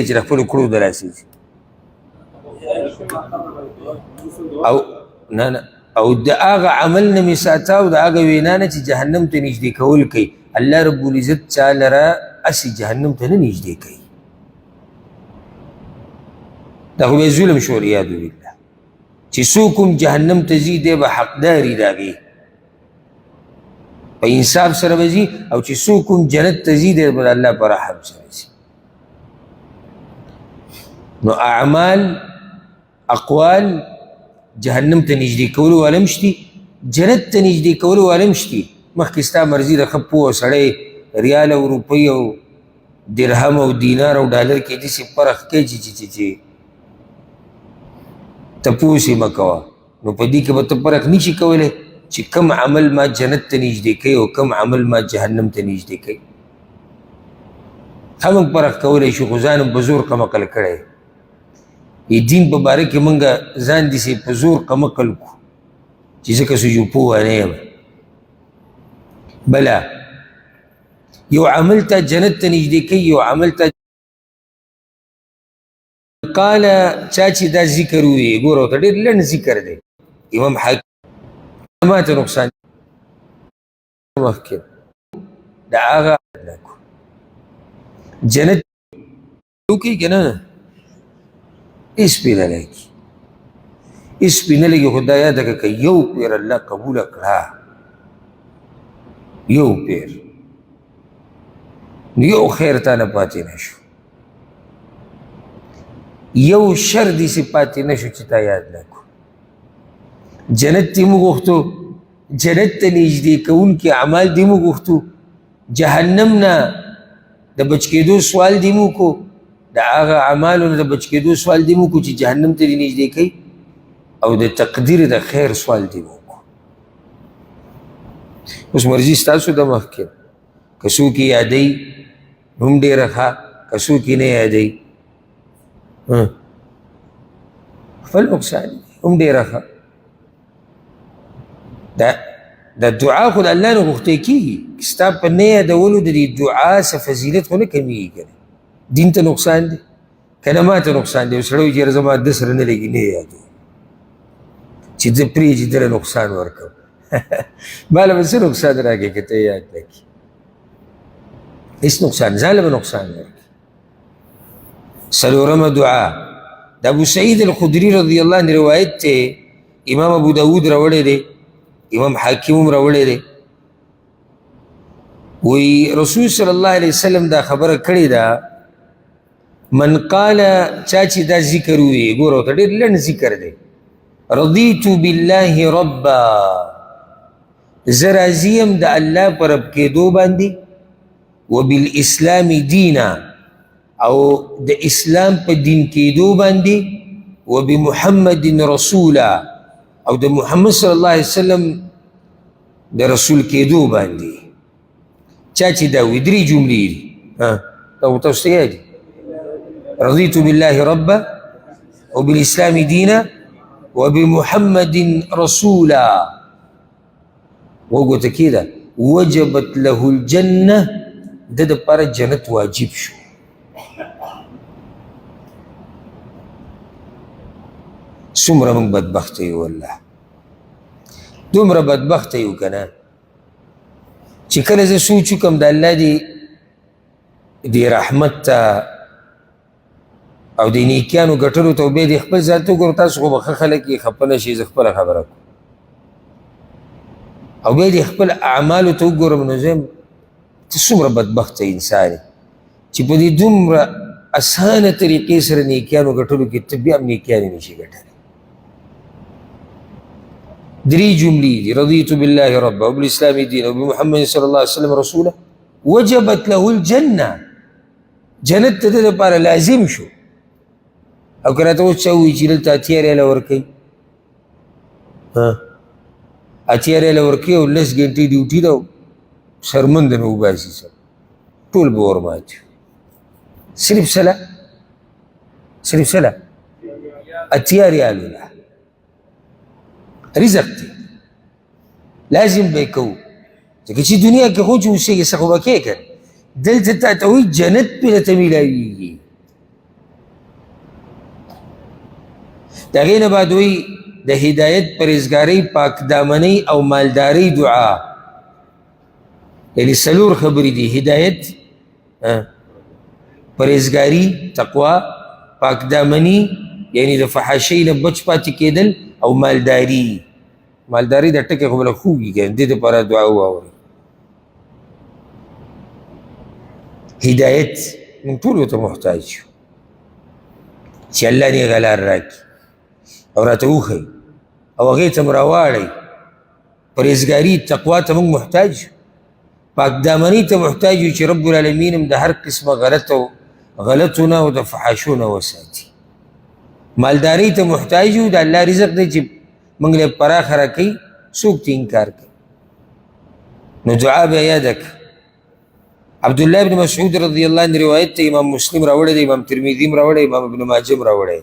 چې د خپلو کړو د لاسه ځي. او نه نه، او د هغه عمل نه مې ساته او د هغه وینا نه چې جهنم ته نږدې کول کوي. الله رب العزت چا لره هسې جهنم ته نه نږدې کوي. دا خو بیا ظلم شو، والعیاذ بالله. چې څوک هم جهنم ته ځي دی به حقدار وي د هغې، په انصاف سره به ځي، او چې څوک هم جنت ته ځي دی به د الله په رحم سره ځي. نو اعمال اقوال جهنم ته نږدې کولو والا هم شتي، جنت ته نږدې کولو والا هم شتي. مخکې ستا مرضي ده، ښه پوه سړی ریال او روپۍ او درهم او دینار او ډالر کې داسې فرق کوي چې چې چې تپوس یې مه کوه. نو په دې کې به ته فرق نه شي کولی چې کوم عمل ما جنت ته نږدې کوي او کوم عمل ما جهنم ته نږدې کوي. ښه موږ فرق کولی شو، خو ځان هم په زور قمقل کړی. دین په باره کې موږ ځان داسې په زور قمقل کړو چې ځکه څه یو پوه نه یم. بله یو عمل ته جنت ته نږدې کوي، یو عمل ته قال چا چې دا ذکر ووایي، ګوره ورته ډېر لنډ ذکر دی. امام حاکم ما ته نقصان مخکې د هغه جنت وکړي که نه، هېڅ پرې نه لګي، هېڅ پرې نه لګي. خو دا یاده کړه که یو پېر الله قبوله کړه، یو پېر، نو یو خیر تا نه پاتې نه شو، یو شر داسې پاتې نه شو چې تا یاد نه کړو. جنت دې مو غوښتو، جنت ته نږدې کوونکي اعمال دې مو غوښتو، جهنم نه د بچ کېدو سوال دې مو کو، د هغه اعمالو نه د بچ کېدو سوال دې مو کو چې جهنم ته دې نږدې کوي، او د تقدیر د خیر سوال دې مو کو. اوس مرضي ستاسو د مخکې، که څوک یې یادوي هم ډېره ښه، که څوک یې نه یادوي خپل نقصان دی، هم ډېره ښه. دا دعا خو د الله نه غوښتی کېږي، ستا په نه یادولو د دې دعا څه فضیلت خو نه کمېږي که نه. دین ته نقصان دی که نه، ما ته نقصان دی. سړی وایي چې یاره زما ده سره نه لګي، نه یادوم چې زه پرېږدي ده له نقصان ورکوم. ما له به څه نقصان راکړي که ته یې یاد نه کړې؟ هېڅ نقصان، ځان له به نقصان ورکړي. څلورمه دعا د ابو سعید الخدري رضی الله عنه روایت دی، امام ابو داود راوړی دی، امام حاکم هم راوړی دی. وی رسول صلی الله علیه وسلم دا خبره کړې ده، من قال چا چې دا ذکر ووایي، ګوره ورته ډېر لنډ ذکر دی، رضیت بالله ربا، زه راضي یم د الله په رب کېدو باندې، وبالاسلام دینا، او د اسلام په دین کېدو باندې، وبمحمد رسولا، او د محمد صلی الله علیه وسلم د رسول کېدو باندې. چا چې دا وي، درې جملې دي، دا خو تاسو ته یاد دي، رضیت بالله ربا وبالاسلام دینا وبمحمد رسولا. وګورئ کېده، وجبت له الجنة، د ده دپاره جنت واجب شو. څومره موږ بدبخته یو والله، دومره بدبخته یو که نه چې کله زه سوچ وکړم د الله دې رحمت ته او د نیکیانو ګټلو ته، بیا دې خپل ځان ته وګورم. تاسو خو به ښه خلک یې، خفه نه شئ، زه خپله خبره کوم. او بیا دې خپل اعمالو ته وګورم، نو زه ته څومره بدبخته انسان یې چې په دې دومره اسانه طریقې سره نیکیانو ګټلو کې ته بیا هم نیکیانې نه شي ګټلی. درې جملې دي، رضیت بالله ربا وبالاسلام دینا وبمحمد صلی الله علیه وسلم رسولا، وجبت له الجنة، جنت ته د ده لپاره لازم شو. او که راته اوس چا ووایي چې دلته اتیا ریاله ورکوي، اتیا ریاله ورکوي او لس ګنټې ډیوټي ده، شرمنده نه وباسي، سر ټول به ورمات شو. صرف سله، صرف سله اتیا ریالو له رزق دی، لازم به یې کوو، ځکه چې دنیا کې خو چې اوسېږې څه خو به کوې که نه، دلته تا ته وایي جنت پرې درته میلاویږي. د هغې نه بعد وایي د هدایت، پرهېزګارۍ، پاکدامنۍ او مالدارۍ دعا. یعنی څلور خبرې دي: هدایت، پرهېزګاري، تقوا، پاکدامني یعنی د فحاشۍ نه بچ پاتې کېدل، او مالداري. مالداري د ټکی خو به لږ خوږي که نه، دې دپاره دعا واورئ. هدایت موږ ټولو ته محتاج یو چې الله دې هغه لار راکړي او راته وښیي او هغې ته مو راواړوي. پرهېزګاري، تقوا ته موږ محتاج یو، پاکدامنۍ ته محتاج یو چې رب العالمین هم د هر قسمه غلطو نه او د فحاشو نه وساتي. مالدارۍ ته محتاج یو، د الله رزق دی چې موږ له پراخه راکوي، څوک ته انکار کوي. نو دعا بیا یاده کړه. عبد الله بن مسعود رضی الله عنه روایت ته امام مسلم راوړی دی، امام ترمذي هم راوړی، امام ابن ماجه هم راوړی.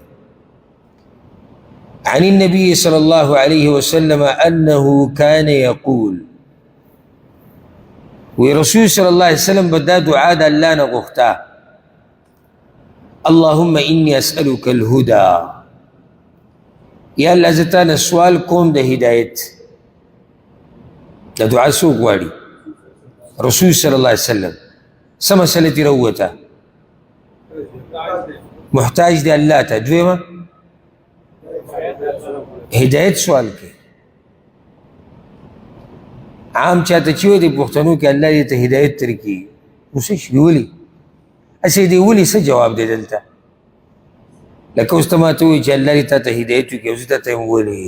عن النبي صلى الله عليه وسلم أنه كان يقول، ورسول صلى الله عليه وسلم بدا دعاء د الله نه غوښته، اللهم إني أسألك الهدى، یا الله زه تا نه سوال کوم د هدایت. د دعا څوک غواړي؟ رسول صلی الله علیه وسلم. څه مسله ترې راووته؟ محتاج دی الله ته. دویمه هدایت سوال کوي. عام چاته چې وایي د پښتنو کې الله دې ته هدایت درکړي، نو څه شي ولي؟ هسې دې ولي څه جواب دی دلته؟ لکه اوس ته ما ته ووایي چې الله دې تا ته هدایت وکړي او زه تا ته وایم ولې؟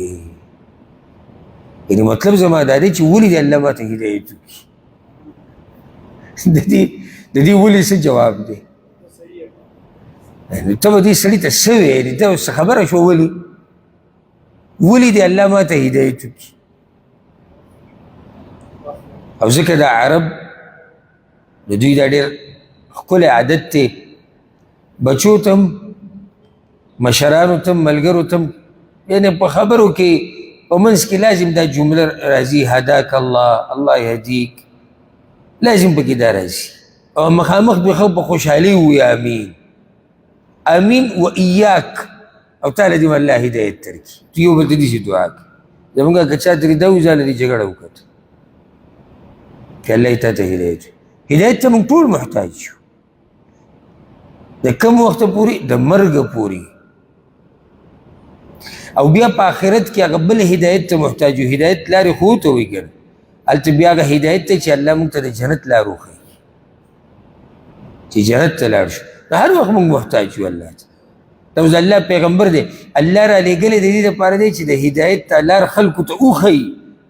یعنې مطلب زما دا دی چې ولې دې الله ما ته هدایت وکړي؟ د دې ولې څه جواب دی؟ ته به دې سړي ته څه وایې؟ یعنې ته اوس خبره شوه ولې؟ ولې دې الله ما ته هدایت وکړي؟ او ځکه دا عرب د دوی دا ډېر ښکلی عادت دی، بچو ته هم، مشرانو ته هم، ملګرو ته هم، یعنې په خبرو کې په منځ کې لازم دا جمله راځي، هداک الله، الله یهدیک، لازم پکې دا راځي. او مخامخ به ښه په خوشحالۍ ووایي امین امین و ایاک، او تا له دې الله هدایت درکړي. ته یو بل ته داسې دعا کوې. زموږ که چا ترې دا ووایي، ځان له دې جګړه وکړه چې الله یې تا ته هدایت وکړي. هدایت ته موږ ټول محتاج یو. د کوم وخته پورې؟ د مرګه پورې. او بیا په آخرت کې هغه بل هدایت ته محتاج یو. هدایت لارې خو ته وایي که نه، هلته بیا هغه هدایت ته چې الله موږ ته د جنت لار وښیي چې جنت ته لاړ شو. نو هر وخت موږ محتاج یو الله ته. دا اوس الله پیغمبر دی، الله را لېږلی د دې دپاره دی چې د هدایت ته لار خلکو ته وښیي.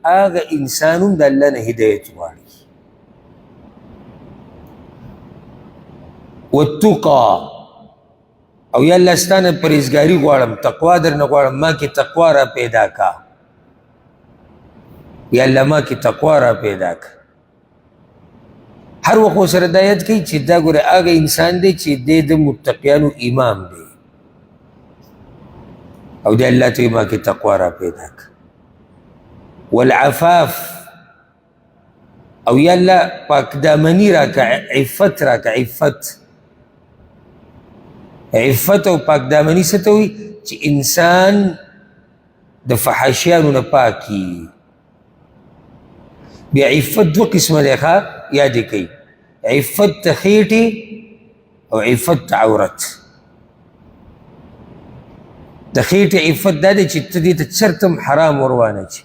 هغه انسان هم د الله نه هدایت غواړي. والتقى، او یا الله ستا نه پرهېزګاري غواړم، تقوا درنه غواړم، ما کې تقوا را پیدا کا. یا الله ما کې تقوا را پیدا کا. هر وخت ورسره دا یاد کوي چې دا ګوره هغه انسان دی چې دی د متقیانو امام دی، او دی الله ته ما کې تقوا را پیدا کا. والعفاف، او یا الله پاکدامني راکړه، عفت راکړه. عفت، عفت او پاکدامني څه ته وایي؟ چې انسان د فحاشیانو نه پاک وي. بیا عفت دوه قسمه دی، ښه یاد یې کړئ: عفت ته خېټې او عفت ته عورت. د خېټې عفت دا دی چې ته دې ته چېرته هم حرام ور وانه چي.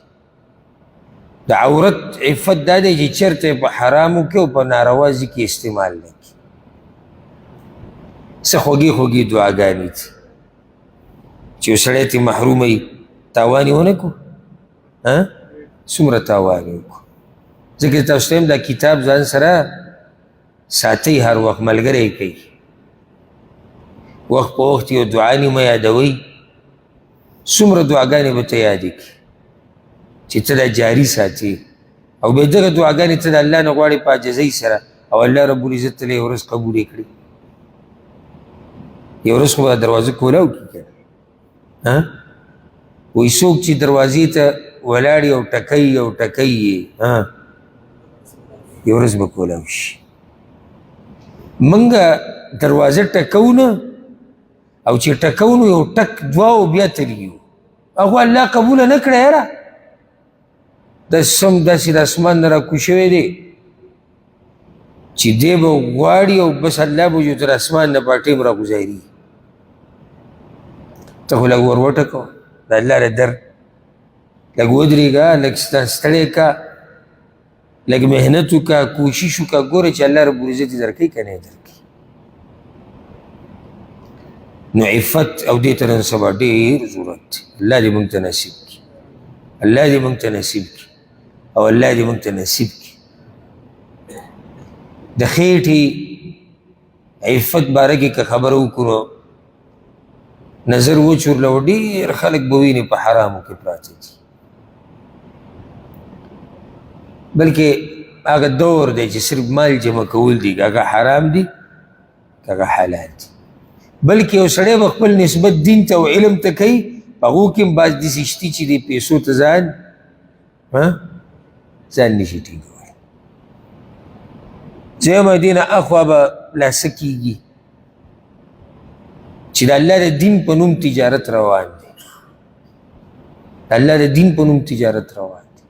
د عورت عفت دا دی چې چېرته یې په حرامو کې او په ناروا ځای کې استعمال نه کړي. څه خوږې خوږې دعاګانې دي چې یو سړی ترې محروم وي، تاوان یې ونه کړو، څومره تاوان یې وکړو. ځکه تاسو ته هم دا کتاب ځان سره ساتئ، هر وخت ملګری کوي، وخت په وخت یو دعا نیمه یادوئ. څومره دعاګانې به ته یادې کړې چې ته دا جاري ساتې، او بیا دغه دعاګانې ته د الله نه غواړې په عاجزۍ سره، او الله رب العزت ته یو ورځ قبولې کړي. یو ورځ خو به دروازه کولاو کړي که نه، وایي څوک چې دروازې ته ولاړ او ټکوي او ټکوي یې، یو ورځ به کولاو شي. موږ دروازه ټکوو نه، او چې ټکو نو یو ټک دوه او بیا تللي یو، هغه الله قبوله نه کړه. یاره دا سم داسې د اسمان نه راکوز شوی دی چې دی به غواړي او بس الله به یو تر اسمان نه په ټیم راګوزاري. ته خو لږ ور وټکوه د الله له در، لږ ودرېږه، لږ ستړی که، لږ محنت وکړه، کوشش وکړه، ګوره چې الله رب العزت یې درکوي که نه یې درکوي. نو عفت او دې ته نن سبا ډېر ضرورت دی. الله دې موږ ته نصیب کړي، الله دې موږ ته نصیب کړي، او الله دې موږ ته نصیب کړي. د خېټې عفت باره کې که خبره وکړو، نظر وچورلو، ډېر خلک به ویني په حرامو کې پراته دي، بلکې هغه دور دی چې صرف مال جمع کول دي، هغه حرام دي هغه حلال دي. بلکې یو سړی به خپل نسبت دین ته او علم ته کوي، په هغو کې هم بعض داسې شتي چې دې پیسو ته ځان ځان نشي ټینګولی. زه یم دې نه اخوا به لا څه کېږي چې د الله د دین په نوم تجارت روان دی، د الله د دین په نوم تجارت روان دی.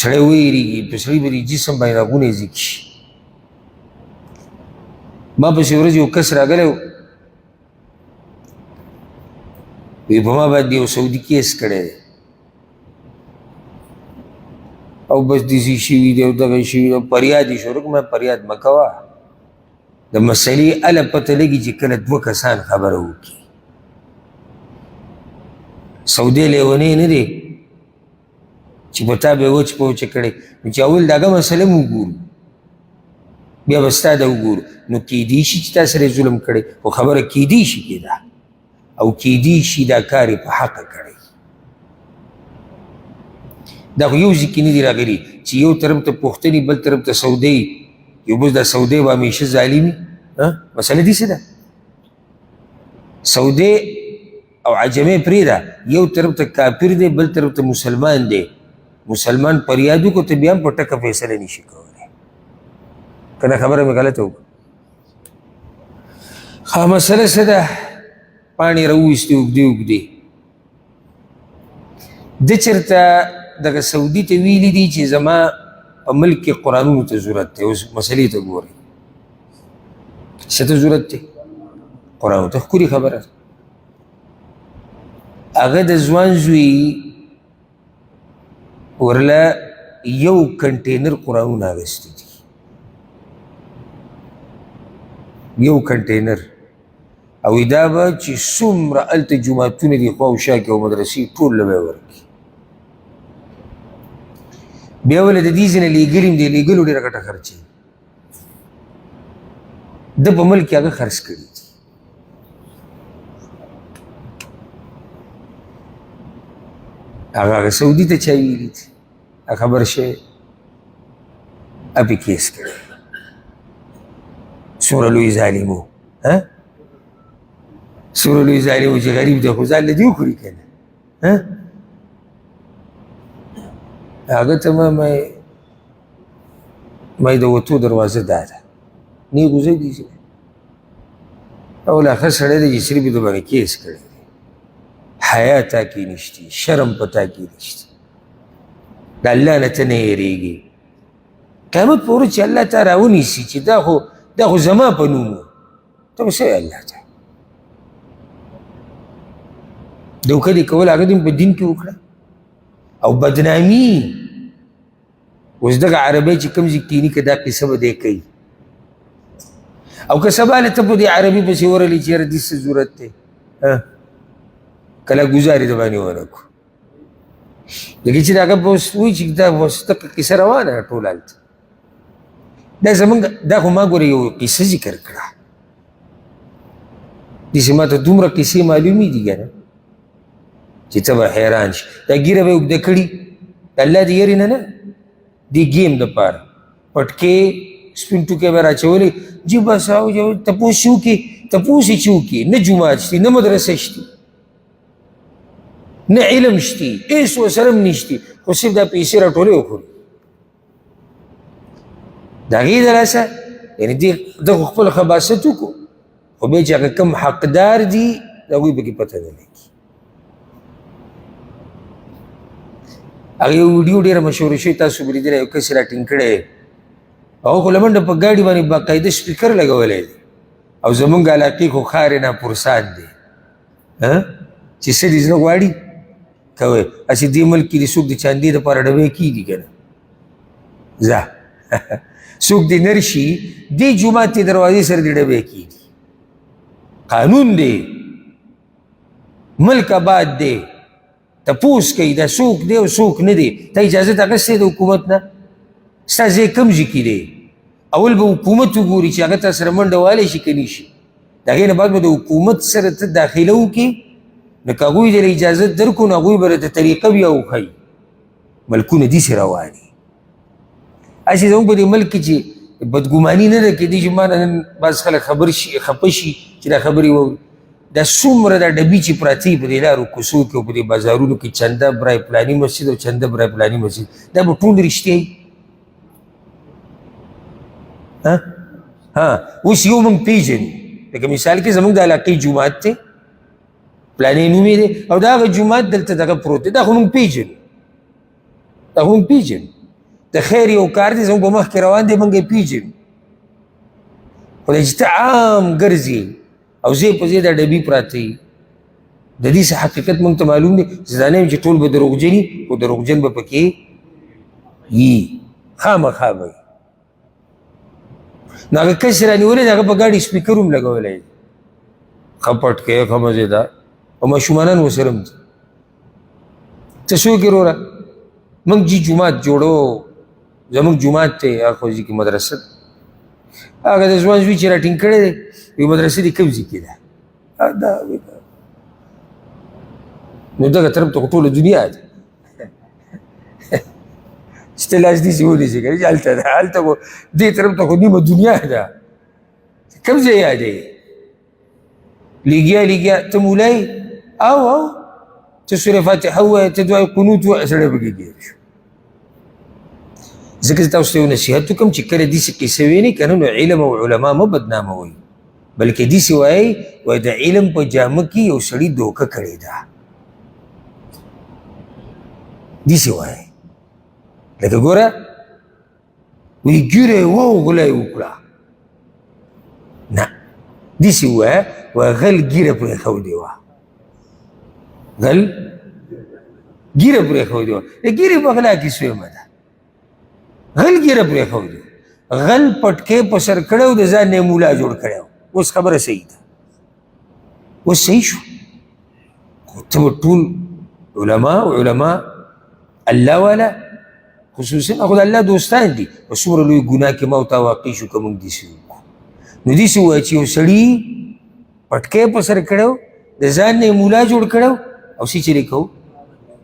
سړی ویریږي، په سړي باندې جسم باندې رغونه ځي شي. ما پسې ورځ یو کس راغلی و، وایي په ما باندې یو سعودي کیس کړی دی او بس داسې شوي دی او دغه شوي دی او فریاد یې شروع کړ. ما فریاد مه کوه، د مسئلې هله پته لګي چې کله دوه کسان خبره وکړي. سعودي لیونی نه دی چې په تا به یې وچ په وچه کړی، نو چې اول د هغه مسئله مو وګورو بیا به ستا دا وګورو. نو کیدی شي چې تا سره یې ظلم کړی، خو خبره کیدی شي کېده او کیدی شي دا کار یې په حقه کړی. دا خو یو ځای کې نه دي راغلي چې یو طرف ته پوښتنې بل طرف ته سودی، یو بس دا سودی به همیشه ظالم وي. مسئله دې څه ده؟ سودی او عجمې پرېږده، یو طرف ته کافر دی بل طرف ته مسلمان دی. مسلمان فریاد وکړو ته بیا هم په ټکه فیصله نشي کولی. که نه خبره مې غلطه وکړه. ښه مسله څه ده؟ پاڼې راوویستې اوږدې اوږدې. ده چېرته دغه سعودي ته ویلي دي چې زما په ملک کې قرآنونو ته ضرورت دی. اوس مسلې ته ګورئ، څه ته ضرورت دی؟ قرآنو ته. ښکلې خبره ده. هغه د ځوان زوی ورله یو کنټینر قرآنونه اخیستي دي، یو کنټینر. او دا به چې څومره هلته جوماتونه دي خوا او شا کې او مدرسې ټول له به یې ورکړي. بیا ولې د دې ځای نه لېږلي هم دي، لېږلو ډېره غټه خرچه ده په ملک کې هغه خرڅ کړي دي. هغه سعودي ته چا ویلي دي، خبر شوی اپې کیس کړی. څومره لوی ظالم و، څومره لوی ظالم و چې غریب دی خو ځان له دې وخوري که نه. هغه ته ما ما د وتو دروازه دا ده، نه غوځي دي او لا ښه سړی دی چې صرف یې د باندې کیس کړی دی. حیا تا کې نشتي، شرم په تا کې نشتي، د الله نه ته نه یېرېږي. قیامت په ورځ چې الله تا راونیسي چې دا خو زما په نوم و، ته به څه وایې الله ته؟ دوکه دې کوله، هغه دې په دین کې وکړه او بدنامي. اوس دغه عربی چې کوم ځای کښېني که دا قصه به دی کوي، او که سبا له ته په دې عربي پسې ورغلې چې یاره دې څه ضرورت دی، کله ګزارې د باندې ونه کړو. لکه چې هغه به اوس وایي چې دا اوس دغه قصه روانه ده ټول هلته. دا زمونږ دا خو ما ګوره یو قصه ذکر کړه، داسې ما ته دومره قصې معلومې دي که نه چې ته به حیران شي. دا ږیره به یې اوږده کړي د الله د یرې نه، نه د ګیم دپاره پټکې سپین ټوکی به راچولی جي بس او تپوس چې وکړي، تپوس یې چې وکړي، نه جومات شتي، نه مدرسه شتي، نه علم شتي، هېڅ ورسره هم نشتي، خو صرف دا پیسې راټولوي او خوري. د هغې د لاسه یعنې دې ده خو خپل خباثت وکړو، خو بیا چې هغه کوم حقدار دي د هغوی پکې پته نه لګي. هغه یو ویډیو ډېره مشهوره شوې، تاسو به لیدلی، یو کس یې راټینګ کړی دی، هغه خو له منډه په ګاډي باندې باقاعده سپیکر لګولی دی، او زمونږ علاقې خو ښار ناپرسان دی، چې څه دې زړه غواړي کوي. هسې دې ملک کې دې څوک د چاندې دپاره ډبی کېږي که نه، ځه څوک دې نر شي دې جومات ته دروازې سره دې ډبی کېږي. قانون دی، ملک آباد دی، تپوس کوي دا څوک دی او څوک نه دی. ته اجازه اخیستې د حکومت نه؟ ستا ځای کوم ځای کې دی؟ اول به حکومت وګوري چې هغه تا سره منډه والی شي که نه شي، د هغې نه بعد به د حکومت سره ته داخله وکړي، نو که هغوی دې له اجازه درکړو نو هغوی به درته طریقه بیا وښایي. ملکونه داسې روان دي. هسې زموږ په دې ملک کې چې بدګماني نه ده، کېدای شي ما نه نن بعض خلک خبر شي، خفه شي چې دا خبرې واوري. دا څومره دا ډبي چې پراتې په دې لارو کوڅو کې او په دې بازارونو کې، چنده برای پلاني مسجد او چنده برای پلاني مسجد، دا به ټول رښتیا وي؟ ها اوس یو موږ پېژنو، لکه مثال کې زموږ د علاقې جومات دی، پلانې نوم یې دی، او دا هغه جومات دلته دغه پروت دی، دا خو موږ پېژنو، دا خو موږ پېژنو. د خیر یو کار دی، زموږ په مخ کې روان دی، موږ یې پېژنو. خو دا چې ته عام ګرځې او ځای په ځای دا ډبي پراته وي، د دې څه حقیقت موږ ته معلوم دی. زه دا نه یم چې ټول به دروغجن وي، خو دروغجن به پکې وي، خامخا به وي. نو هغه کس یې رانیولی دی، هغه په ګاډي سپیکر هم لګولی دی، ښه پټکی ښه مزېدار، او ماشومانان ورسره هم دي. ته څوک یې وروره؟ موږ جي جومات جوړو، زموږ جومات دی، هغه خو ځي کې مدرسه ده. هغه د ځوان زوی چې راټینګ کړی دی، وایي مدرسه دې کوم ځای کې ده؟ دا نو دغه طرف ته خو ټوله دنیا ده، چې ته لاس داسې ونیسې که نه چې هلته ده، هلته خو دې طرف ته خو نیمه دنیا ده، کوم ځای یادوې؟ لګیا لګیا ته مولا یې؟ او او ته سورة فاتحه ووایه، ته دعای قنوت ووایه، سړی پکې ګیر شو. ځکه زه تاسو ته یو نصیحت وکړم چې کله داسې قصه وینئ که نه، نو علم او علما مه بدناموئ، بلکې داسې وایئ، وایي د علم په جامه کې یو سړي دوکه کړې ده، داسې وایئ. لکه ګوره وایي ږیره یې وه او غلا یې وکړه، نه داسې ووایه، وایي غل ږیره پرېښودې وه، غل ږیره پرېښودې وه، د ږیرې په غلا کې سویمه ده، غل ږیره پرېښودې، غل پټکی په سر کړی او د ځان نه یې مولا جوړ کړی. اوس خبره صحیح ده، اوس صحیح شو. خو ته به ټول علما او علما الله والا خصوصا خو د الله دوستان دي، په څومره لوی ګناه کې ما او تا واقع شو که موږ داسې وکړو. نو داسې ووایه چې یو سړي پټکی په سر کړی، د ځان نه یې مولا جوړ کړی او څه چلې کوو،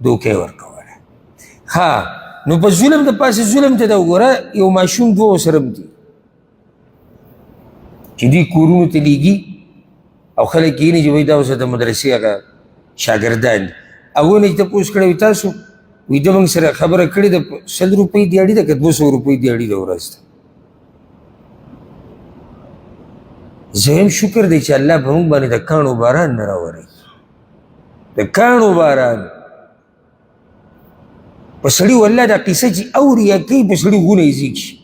دوکه یې ورکوله. ها نو په ظلم د پاسه ظلم ته دا وګوره، یو ماشوم دوه سره هم دي چې دوی کورونو ته لېږي او خلک یې نه چې وایي دا اوس د مدرسې هغه شاګردان دي. هغو نه چې تپوس کړی وي تاسو، وایي ده موږ سره خبره کړې ده، 100 روپۍ دیاړي ده که 200 روپۍ دیاړي ده ورځ ده. زه وایم شکر دی چې الله په موږ باندې د کاڼو باران نه راوروي، د کاڼو باران په سړي والله دا قصه چې اوري یا کوي په سړي غونه یې زیږ شي.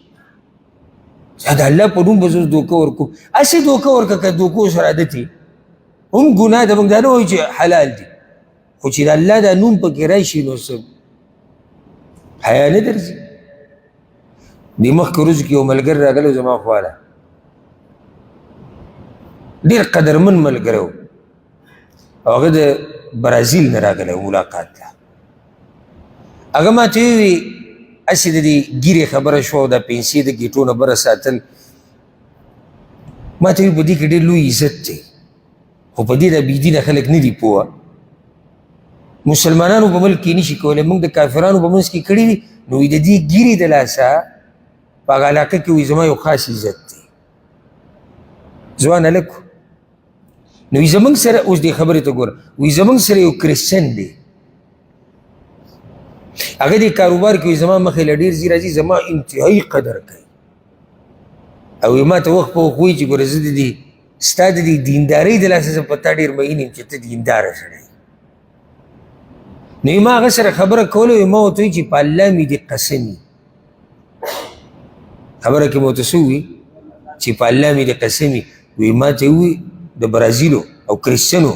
دا د الله په نوم به زه اوس دوکه ورکوم، هسې دوکه ورکړه که دوکو سره عادت یې هم ګناه ده، موږ دا نه وایو چې حلال دي، خو چې د الله دا نوم پکې راشي نو څه حیا نه درځي. دې مخکې ورځو کې یو ملګری راغلی زما خواله، ډېر قدرمن ملګری و، او هغه د برازیل نه راغلی و ملاقات ته. هغه ما ته وویل هسې د دې ږیرې خبره شوه او دا پنسې د ګیټو نه بره ساتل، ما ته وویل په دې کې ډېر لوی عزت دی، خو په دې دا بېدینه خلک نه دي پوه، مسلمانانو په ملک کې نشي کولی، موږ د کافرانو په منځ کې کړي دي. نو د دې ږیرې د لاسه په هغه علاقه کې وایي زما یو خاص عزت دی. ځوان هلک و، نو وایي زموږ سره اوس دې خبرې ته ګوره، وایي زموږ سره یو کرسچن دی، هغه دې کاروبار کې وایي زما مخې له ډېر ځي راځي، زما انتهایي قدر کوي، او وایي ما ته وخت په وخت وایي چې ګوره زه د دې ستا د دې دیندارۍ د لاسه زه په تا ډېر مین یم چې ته دینداره سړی. نو ما هغه سره خبره کوله، ما ورته وویل چې په الله مې دې قسم وي. خبره کې مې ورته څه وویل؟ چې په الله مې دې قسم وي. وایي ما ته وویل د برازیلو او کرسچنو،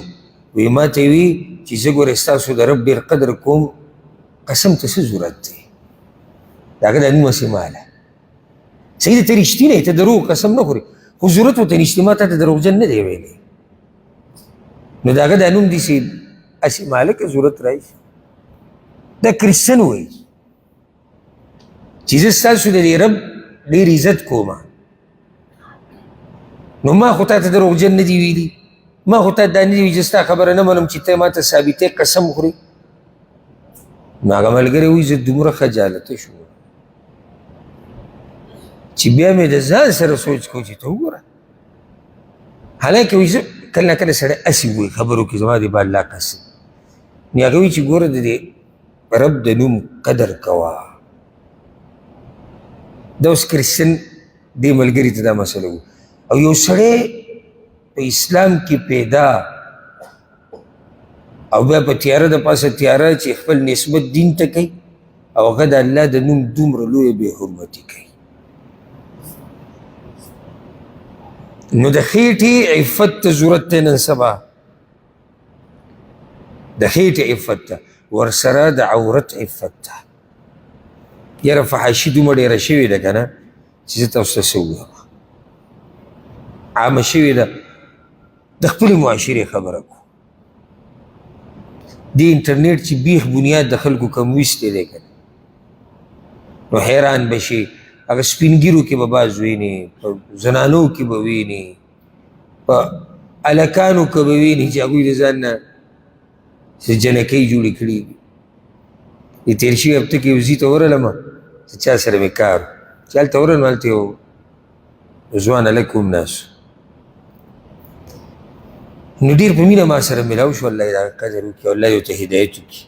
وایي ما ته وویل چې زه ګورې ستاسو د رب ډېر قدر کوم، قسم ته څه ضرورت دی؟ د هغه دا نوم هسې ماله صحیح دی، ته رښتینی، ته دروغ قسم نه خورې، خو ضرورت ورته نشته، ما تا ته دروغجن نه دی ویلی. نو د هغه دا نوم داسې هسې ماله که ضرورت راشي. دا کرسچن وایي چې زه ستاسو د دې رب ډېر عزت کوم، نو ما خو تا ته دروغجن نه دی ویلي، ما خو تا دا نه دی ویلي چې ستا خبره نه منم چې ته ما ته ثابتې قسم خورې. نو هغه ملګری وایي زه دومره خجالته شوم چې بیا مې د ځان سره سوچ کوو چې ته وګوره، حالانکه وایي زه کله نا کله سړی هسې ووایي خبرو کې زما دې په الله قسم. نو هغه وایي چې ګوره د دې رب د نوم قدر کوه. دا اوس کرسچن دې ملګري ته دا مسله وو. او یو سړی په اسلام کې پیدا او بیا په تیاره د پاسه تیاره چې خپل نسبت دین ته کوي، او هغه د الله د نوم دومره لویه بې حرمتي کوي. نو د خېټې عفت ته ضرورت دی نن سبا، د خېټې عفت ته، ورسره د عورت عفت ته. یاره فحاشي دومره ډېره شوې ده که نه چې زه تاسو ته څه ووایم، عامه شوې ده. د خپلې معاشرې خبره کوو. دې انټرنیټ چې بیخ بنیاد د خلکو کم ویستی دی که نه، نو حیران به شي. هغه سپین ږیرو کې به باز ویني، په زنانو کې به ویني، په هلکانو کې به ویني چې هغوی د ځان نه څه جنکۍ جوړې کړي دي. د تېر شوي هفته کې یو ځای ته ورغلم چې چا سره مې کار، چې هلته ورغلم هلته یو ځوان هلک هم ناست، نو ډېر په مینه ما سره میلاو شو. الله یې د هغه قدر وکړي او الله یې ورته هدایت وکړي.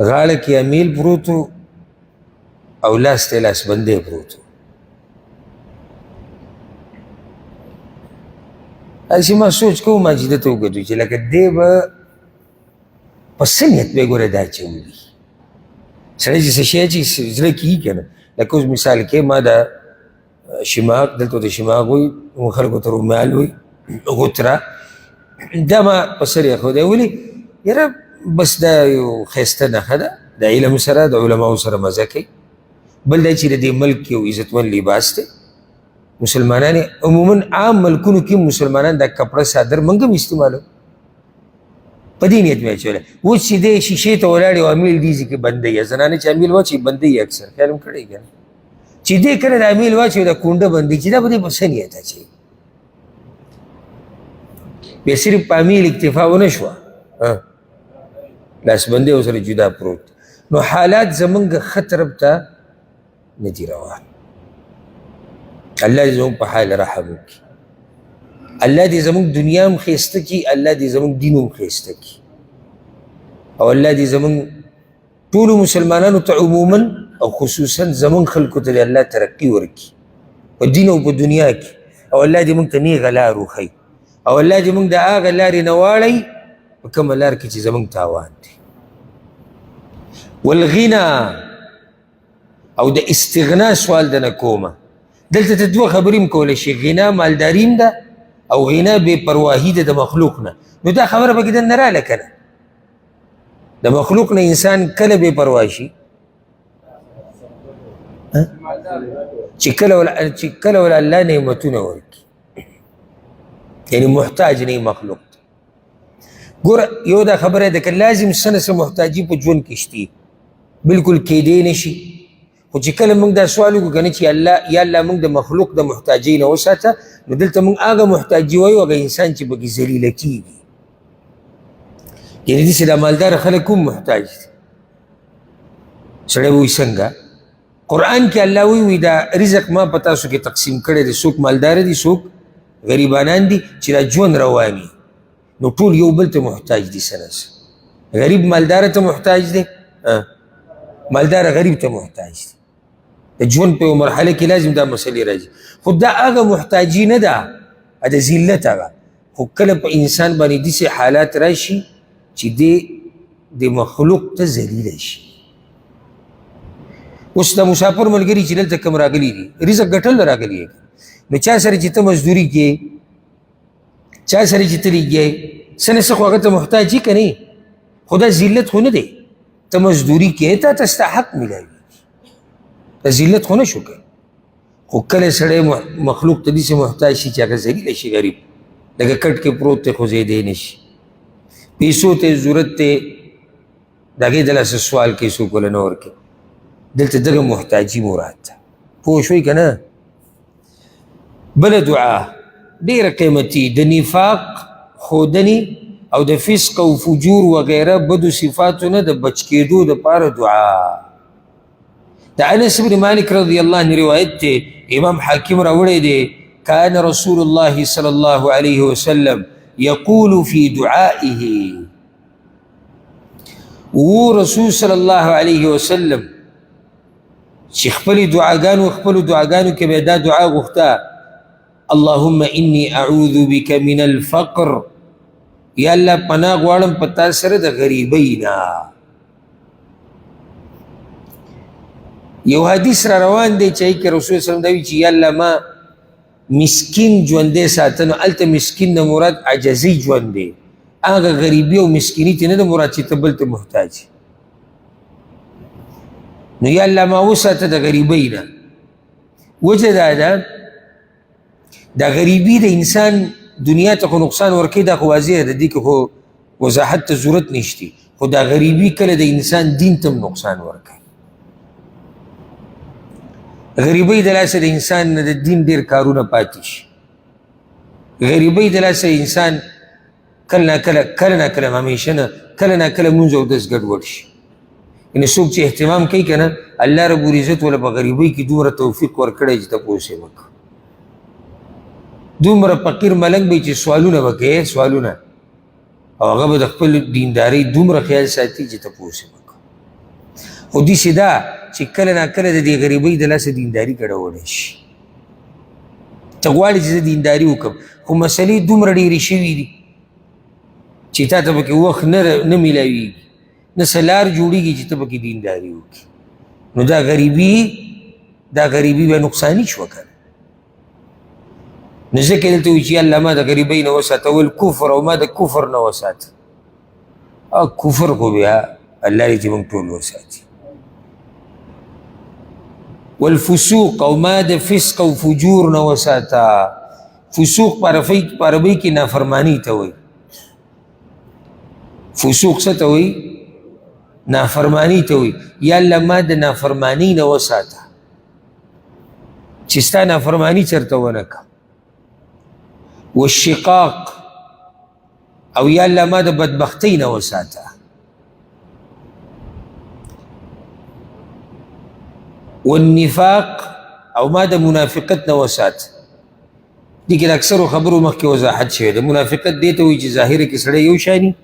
غاړه کې امیل پروت و او لاس ته یې لاسبندی پروت و. هسې ما سوچ کوم، ما چې ده ته وکتو چې لکه دی به په څه نیت به یې ګوره دا اچولي. سړی چې څه شی اچوي زړه کې یي که نه، لکه اوس مثال کې ما د شماغ، دلته ورته شماغ وایي، موږ خلکو ته رومال وایي، غوتره، دا ما په سر ایښودی. ولې؟ یاره بس دا یو ښایسته نښه ده، د علم سره د علماو سره مزه کوي. بل دا چې د دې ملک یو عزتمن لباس دی. مسلمانان عموما عام ملکونو کې مسلمانان دا کپړه څادر موږ هم استعمالو، په دې نیت مې اچولی. اوس چې دی شیشې ته ولاړ او امیل دې ځای کې بندوي، زنانه چې امیل واچوي بندوي اکثر، خیال هم کړی که نه چې دې کله د امیل واچوي دا کونډه بندوي، چې دا به دې په څه نیت اچوي. بیا صرف په امیل اکتفا ونه شوه، لاسبندی ورسره جدا پروت. نو حالات زمونږ ښه طرف ته نه دي روان. الله دې زمونږ په حال رحم وکړي، الله دې زمونږ دنیا هم ښایسته کړي، الله دې زمونږ دین هم ښایسته کړي، او الله دې زمونږ ټولو مسلمانانو ته عموما او خصوصا زمونږ خلکو ته دې الله ترقي ورکړي په دین او په دنیا کې، او الله دې مونږ ته نیغه لار وښیي، او الله دې مونږ د هغه لارې نه واړوي په کومه لار کې چې زمونږ تاوان دی. والغنا او د استغنا سوال د نه کومه. دلته ته دوه خبرې هم کولی شي، غنا مالداري هم ده او غنا بې پرواهي ده د مخلوق نه. نو دا خبره پکې دننه راله که نه، د مخلوق نه انسان کله بې پروا شي؟ چې کله ول الله نعمتونه ورکړي، یعنی محتاج نه مخلوق ته. ګوره یو دا خبره ده که لازم څه نه څه محتاجي په ژوند کې شتي، بالکل کېدی نه شي، خو چې کله موږ دا سوال وکړو که نه چې الله یا الله موږ د مخلوق د محتاجۍ نه وساته، نو دلته موږ هغه محتاجي وایو هغه انسان چې پکې ذلیله کېږي، یعنې داسې دا مالداره خلک هم محتاج دي. سړی به وایي څنګه؟ قرآن کې الله وایي دا رزق ما په تاسو کې تقسیم کړی دی، څوک مالداره دي څوک غریبانان دي، چې دا ژوند روان وي نو ټول یو بل ته محتاج دي. څه نه څه غریب مالداره ته محتاج دی، مالداره غریب ته محتاج دی. د ژوند په یوه مرحله کې لازم دا مسلې راځي، خو دا هغه محتاجي نه ده، د ذلت هغه. خو کله په انسان باندې داسې حالات راشي چې دی د مخلوق ته ذلیله شي. اوس د مسافر ملګري چې دلته کوم راغلي دي، رزق ګټل راغلي دي، نو چا سره چې ته مزدوري کې، چا سره چې ته لګیې، څه نه څه خو هغه ته محتاج یې که نه، خو دا ذلت خو نه دی. ته مزدوري کې، تا ته ستا حق میلاویږي، دا ذلت خو نه شو که. خو کله سړی مخلوق ته داسې محتاج شي چې هغه ذلیله شي، غریب لکه کټ کې پروت دی خوځېدی نه شي، پیسو ته یې ضرورت دی، د هغې د لاسه سوال کوي، څوک ورله نه ورکوي. دلته دغه محتاجي مراد ده، پوه شوئ که نه؟ بله دعا ډېره قیمتي، د نفاق ښودنې او د فسق او فجور وغیره بدو صفاتو نه د بچ کېدو دپاره دعا. د انس بن مالک رضی الله عنه روایت دی، امام حاکم راوړی دی، کان رسول الله صلی الله علیه وسلم یقول فی دعائه. و رسول صلی الله علیه وسلم چې خپلې دعاګانو خپلو دعاګانو کې به دا دعا غوښته، اللهم انی اعوذ بک من الفقر، یا الله پناه غواړم په تا سره د غریبۍ نه. یو حدیث را روان دی چې کې رسول صلی الله علیه وسلم دا وایي چې یا الله ما مسکین ژوندی ساته. نو هلته مسکین نه مراد عجزي ژوند دی، هغه غریبي او مسکیني ته نه ده مراد چې ته بل ته محتاج. نو یا الله ما وساته د غریبۍ نه. وجه دا ده، دا غریبي د انسان دنیا ته خو نقصان ورکوي، دا خو واضح ده، دې کې خو وضاحت ته ضرورت نشته، خو دا غریبي کله د انسان دین ته هم نقصان ورکوي. غریبۍ د لاسه د انسان نه د دین ډېر کارونه پاتې شي. غریبۍ د لاسه انسان کله ناکله، کله ناکله، همیشه نه، کله ناکله مونځ او دس ګډوډ شي. یعنې څوک چې اهتمام کوي که نه، الله رب العزت وله په غریبۍ کې دومره توفیق ورکړی چې تپوس یې وکړه. دومره فقیر ملنګ به چې سوالونه به کوي، سوالونه، او هغه به د خپل دیندارۍ دومره خیال ساتي چې تپوس یې وکړه. خو داسې ده چې کله ناکله د دې غریبۍ د لاسه دینداري ګډوډی شي. ته غواړې چې زه دینداري وکړم، خو مسلې دومره ډېرې شوي دي چې تا ته پکې وخت نه میلاویږي، نه څه لار جوړېږي چې ته پکې دینداري وکړې. نو دا غریبي، دا غریبي به نقصاني شوه که نه. نو ځکه دلته وایي چې الله ما د غریبۍ نه وساته، والکفر، او ما د کفر نه وساته. او کفر خو بیا الله دې چې موږ ټول وساتي. والفسوق، او ما د فسق او فجور نه وساته. فسوق په عربۍ کې نافرمانی ته وایي. فسوق څه ته وایي؟ نافرمانی ته وایي. یا الله ما د نافرمانی نه وساته چې ستا نافرمانی چېرته ونه کړم. والشقاق، او یا الله ما د بدبختۍ نه وساته. والنفاق، او ما د منافقت نه وساته. دې کې د اکثرو خبرو مخکې وضاحت شوی دی. منافقت دې ته وایي چې ظاهر کې سړی یو شاني،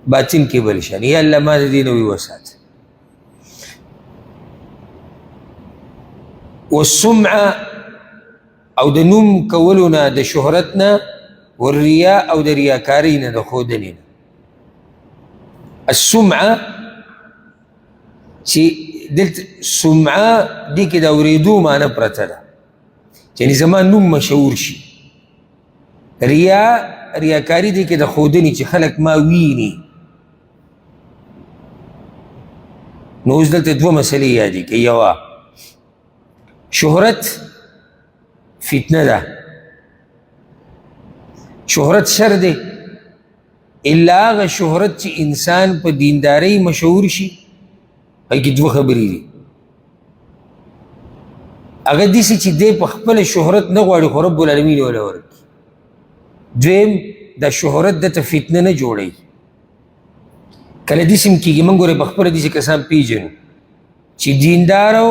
باطن کې بل شاني. یا الله ما د دې نه وي وساته. والسمعه، او د نوم کولو نه، د شهرت نه، والریا، او د ریاکارۍ نه، د ښودنې نه. السمعه چې دلته سمعه دې کې د اورېدو معنی پرته ده، یعنې زما نوم مشهور شي. ریا، ریاکاري دې کې د ښودنې چې خلک ما ویني. نو اوس دلته دوه مسلې یادې کړي. یوه شهرت فتنه ده، شهرت شر دی، الا هغه شهرت چې انسان په دیندارۍ مشهور شي. هغې کې دوه خبرې دي. هغه داسې چې دی په خپله شهرت نه غواړي خو رب العالمین یې وله ورکړي. دویم، دا شهرت ده ته فتنه نه جوړوي. کله داسې هم کېږي، موږ ګورې په خپله داسې کسان پېژنو چې دیندار او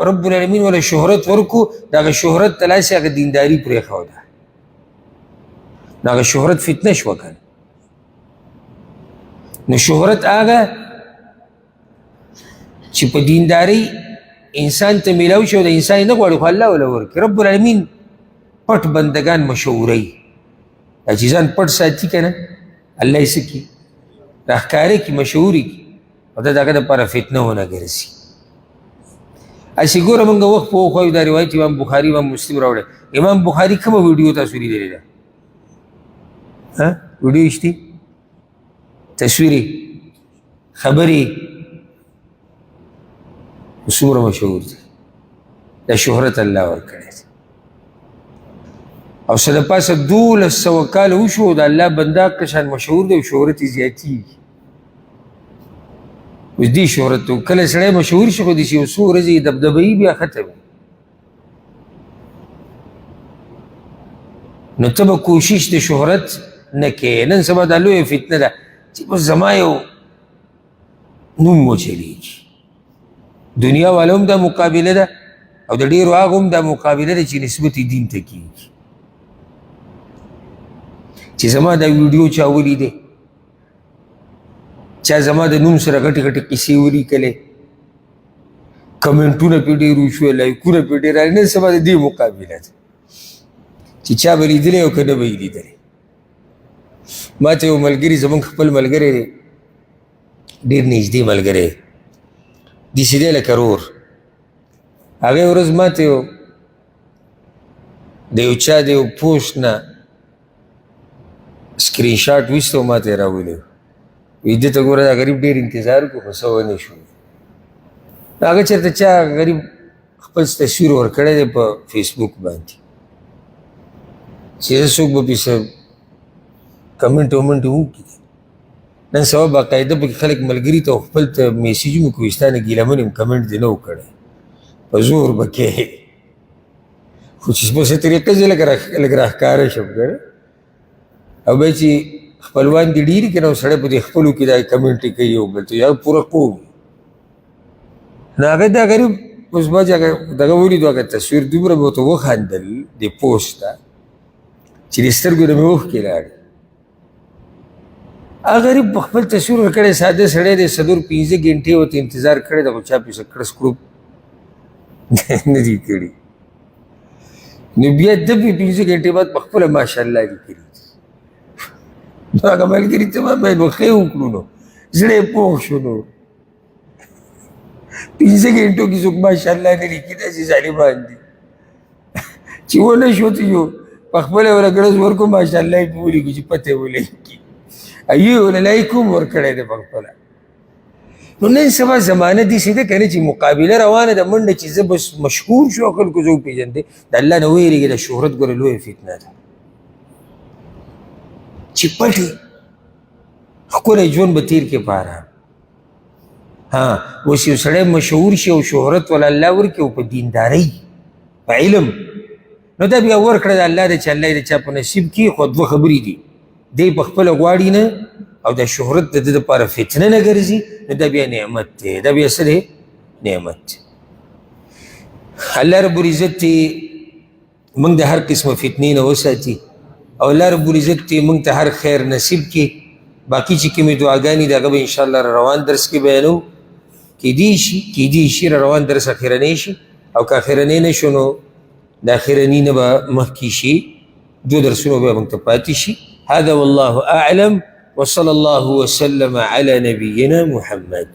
رب العالمین وله شهرت ورکړو، د هغه شهرت ته لاسې هغه دینداري پرېښوده، نو هغه شهرت فتنه شوه که نه. نو شهرت هغه چې په دیندارۍ انسان ته میلاو شي او د انسان یې نه غواړي، خو الله وله ورکړي. رب العالمین پټ بندګان مشهوروي. دا چې ځان پټ ساتي که نه، الله یې څه کړي؟ راښکاره کړي، مشهورې کړي، او دا د هغه دپاره فتنه ونه ګرځي. هسې ګوره موږ وخت په وخت وایو، دا روایت امام بخاري امام مسلم راوړی. امام بخاري کومه ویډیو تاسو لیدلې ده؟ ها، ویډیو شته، تصویرې، خبرې، څومره مشهور دی. دا شهرت الله ورکړی دی. او څه د پاسه 1200 کاله وشو، د الله بنده کشان مشهور دی او شهرت یې زیاتېږي. اوس دې شهرت ته کله سړی مشهور شي، خو داسې یو څو ورځې یې دبدبه وي، بیا ختم وي. نو ته به کوشش د شهرت نه کوې. نن سبا دا لویه فتنه ده چې بس زما یو نوم وچلېږي. دنیا والا هم دا مقابله ده، او د ډېرو هغو هم دا مقابله ده چې نسبت یې دین ته کېږي، چې زما دا ویډیو چا ولیدی، چا زما د نوم سره غټې غټې قصې ولیکلې، کمنټونه پرې ډېر وشول، لایکونه پرې ډېر راغلل. نن سبا د دې مقابله ده چې چا به لیدلی او که نه به یې لیدلی. ما ته یو ملګري، زموږ خپل ملګری دی، ډېر نږدې ملګری دی، داسې دی لکه ورور. هغې ورځ ما ته یو د یو چا د یو پوسټ نه سکرین شاټ ویسته او ما ته یې راولیږه. وایي ده ته ګوره دا غریب ډېر انتظار وکړو خو څه ونه شو. هغه چېرته چا غریب خپل تصویر ورکړی دی په فیسبوک باندې، چې زه څوک به پرې څه کمنټ ومنټ وکړي. نن سبا باقاعده پکې خلک ملګري ته او خپل ته میسجونه کوي، ستا نه ګیله من یم، کمنټ دې نه و کړی، په زور به کوې. خو چې په څه طریقه زه لږ راښکاره شم که نه، او بیا چې خپلوان دې ډېر که نه، سړی په دې خپلو کې دا کمنټ کوي یو بل ته، یا پوره قوم. نو هغه دا غریب اوس ما چې هغه دغه ولیدو، هغه تصویر دومره مې ورته وخندل دې پوسټ ته چې د سترګو نه مې اوښکې لاړې. هغه غریب په خپل تصویر ورکړی، ساده سړی دی، 4-5 ګنټې ورته انتظار کړی دی، خو چا پرې څه کړس کړوپ نه دي کړي. نو بیا ده پرې 5 ګنټې بعد په خپله ماشاءالله لیکلي دي. نو هغه ملګري ته ما ویل، نو ښه یې وکړو، نو زړه یې پوخ شو. نو 5 ګنټو کې څوک ماشاءالله نه لیکي، داسې ظالمان دي چې ونه شو ته یو په خپله ورله ګړز ورکړو، ماشاءالله یې پرې ولیکي چې پته یې ولګي، یو یې ورله لایک هم ورکړی دی په خپله. نو نن سبا زمانه داسې ده که نه چې مقابله روانه ده، منډه چې زه بس مشهور شو، خلکو زه وپېژندې. د الله نه ووېرېږي، د شهرت ګوره لویه فتنه ده چې پټې ښکلی ژوند به تېر کړې په آرام. ها، اوس یو سړی مشهور شي او شهرت وله الله ورکړي او په دیندارۍ په علم، نو دا بیا ورکړه د الله دی چې الله یې د چا په نصیب کړي. خو دوه خبرې دي، دی په خپله غواړي نه، او د شهرت د ده دپاره فتنه نه ګرځي، نو دا بیا نعمت دی، دا بیا څه دی؟ نعمت دی. الله رب العزت دې موږ د هر قسمه فتنې نه وساتي، او الله رب العزت دې موږ ته هر خیر نصیب کړي. باقي چې کومې دعاګانې دي هغه به انشاءالله روان درس کې بیانوو. کیدی شي روان درس اخرنی شي، او که اخرنی نه شو نو د اخرني نه به مخکې شي، دوه درسونه به موږ ته پاتې شي. هذا والله أعلم، وصلى الله وسلم على نبينا محمد.